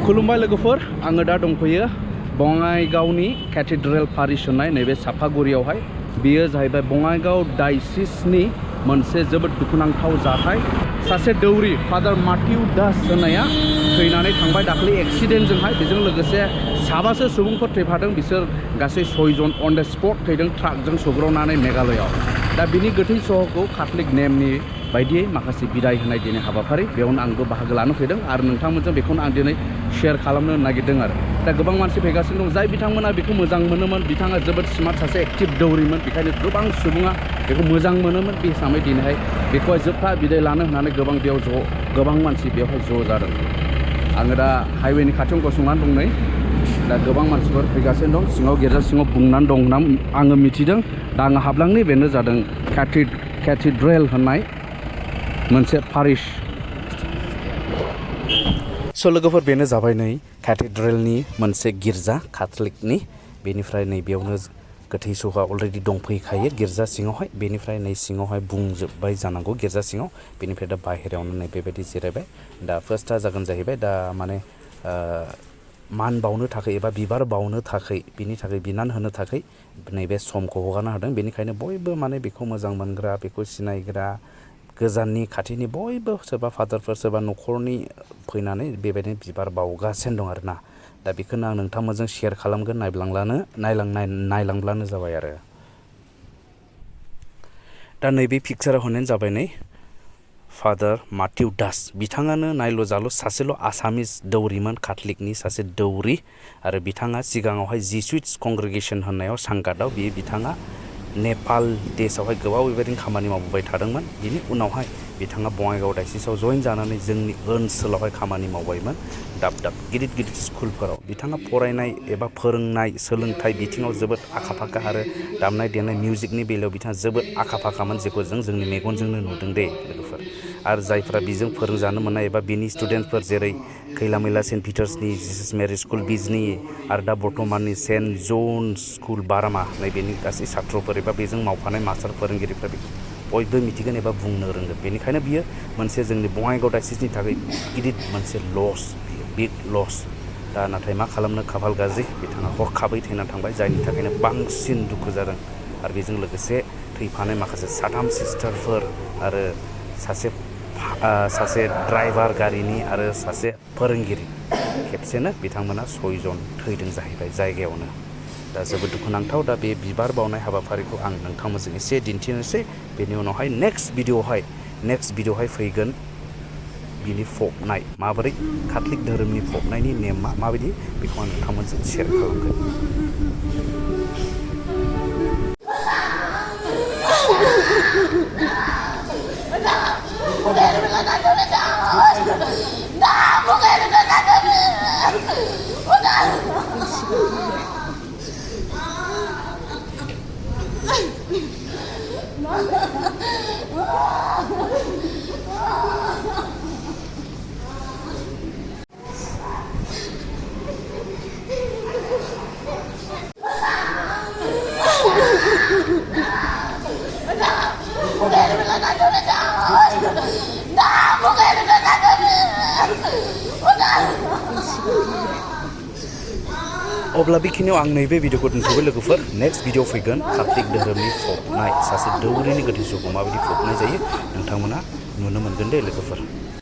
खुलुमबाय लोगोफोर आङो दा दंफैयो बङाइगावनि कैथेड्रेल पारिश होननाय नैबे सापागुरियावहाय बेयो जाहैबाय बङाइगाव डायसिसनि मोनसे जोबोद दुखुनांथाव जाथाय सासे दौरि फादार माट्यू दास होननाया थैनानै थांबाय दाखालि एक्सिडेन्टजोंहाय बेजों लोगोसे साबासो सुबुंफोर थैफादों बिसोर गासै 6 जन अन द स्पट थैदों ट्राकजों सौग्रावनानै मेघालयआव दा बिनि गोथै सहखौ कैथलिक नेमनि बायदियै माखासे बिदाय होनाय दिनै हाबाफारि बेयावनो आंबो बाहागो लानो फैदों आरो नोंथांमोनजों बेखौनो आं दिनै शेयार खालामनो नागिरदों आरो दा गोबां मानसि फैगासिनो दं जाय बिथांमोना बेखौ मोजां मोनोमोन बिथाङा जोबोद स्मार्ट सासे एक्टिभ दौरिमोन बेखायनो गोबां सुबुङा बेखौ मोजां मोनोमोन बे हिसाबै दिनैहाय बेखौहाय जोबथा बिदाय लानो होननानै गोबां मानसि बेवहाय ज' जादों आङो दा हाइवेनि खाथियाव गसंनानै दं नै दा गोबां मानसिफोर फैगासिनो दं सिङाव गिर्जा सिङाव बुंनानै दं होनना आङो मिथिदों दा आङो हाबलांनि बेनो जादों कैथेड्रेल होननाय मोनसे पारिश स' लोगोफोर बेनो जाबाय नै कैथेड्रेलनि मोनसे गिर्जा कैथलिकनि बेनिफ्राय नै बेयावनो गोथै सहआ अलरेडि दंफैखायो गिर्जा सिङावहाय बेनिफ्राय नै सिङावहाय बुंजोब्बाय जानांगौ गिर्जा सिङाव बेनिफ्राय दा बाहेरायावनो नै बेबायदि जिरायबाय दा फार्स्टआ जागोन जाहैबाय दा माने मान बावनो थाखाय एबा बिबार बावनो थाखाय बिनि थाखाय बिनान होनो थाखाय नैबे समखौ हगारना होदों बेनिखायनो बयबो माने बेखौ मोजां मोनग्रा बेखौ सिनायग्रा गोजाननि खाथिनि बयबो सोरबा फादारफोर सोरबा न'खरनि फैनानै बेबायदिनो बिबार बावगासिनो दं आरोना दा बेखौनो आं नोंथांमोनजों शेयार खालामगोन नायलांब्लानो जाबाय आरो दा नैबे पिक्चाराव होनायानो जाबाय नै फादार माट्यू दास बिथाङानो नायल' जाल' सासेल' आसामिस दौरिमोन कैथलिकनि सासे दौरि आरो बिथाङा सिगाङावहाय जिसुइट्स कंग्रेगेशन होननायाव सांगादाव बिथाङा नेपाल देशआवहाय गोबाव बेबायदिनो खामानि मावबोबाय थादोंमोन बिनि उनावहाय बिथाङा बङाइगाव डायसिसाव जइन जानानै जोंनि ओनसोलावहाय खामानि मावबायमोन दाब गिदिर स्कुलफोराव बिथाङा फरायनाय एबा फोरोंनाय सोलोंथाइ बिथिङाव जोबोद आखा फाखा आरो दामनाय देनाय मिउजिकनि बेलायाव बिथाङा जोबोद आखा फाखामोन जेखौ जोंनि मेगनजोंनो नुदों दे लोगोफोर आरो जायफ्रा बिजों फोरोंजानो मोननाय एबा बिनि स्टुडेन्टफोर जेरै खैला मैला सेन्ट पिटार्सनि जिसास मेरि स्कुल बिजनि आरो दा बर्तमाननि सेन्ट जन स्कुल बारामा नैबेनि गासै साथ्रफोर एबा बेजों मावफानाय मास्टार फोरोंगिरिफ्रा बेखौ बयबो मिथिगोन एबा बुंनो रोंगोन बेनिखायनो बियो मोनसे जोंनि बङाइगाव डायसिसनि थाखाय गिदिर मोनसे लस बिग लस दा नाथाय मा खालामनो खाफाल गाज्रि बिथाङा हरखाबै थैनानै थांबाय जायनि थाखायनो बांसिन दुखु जादों आरो बेजों लोगोसे थैफानाय माखासे साथाम सिस्टारफोर आरो सासे ड्राइभार गारिनि आरो सासे फोरोंगिरि खेबसेनो बिथांमोना 6 जन थैदों जाहैबाय जायगायावनो दा जोबोद दुखुनांथाव दा बे बिबार बावनाय हाबाफारिखौ आं नोंथांमोनजों एसे दिन्थिनोसै बेनि उनावहाय नेक्स्ट भिडिअ'हाय फैगोन बिनि फबनाय माबोरै कैथलिक धोरोमनि फबनायनि नेमा माबायदि बेखौ आं नोंथांमोनजों शेयार खालामगोन अब्ला बेखिनियाव आं नैबे भिडिअखौ दोनथ'बाय लोगोफोर नेक्स्ट भिडिअ फैगोन कैथलिक धोरोमनि फबनाय सासे दौरिनि गोथै सहखौ माबायदि फबनाय जायो नोंथांमोना नुनो मोनगोन दे लोगोफोर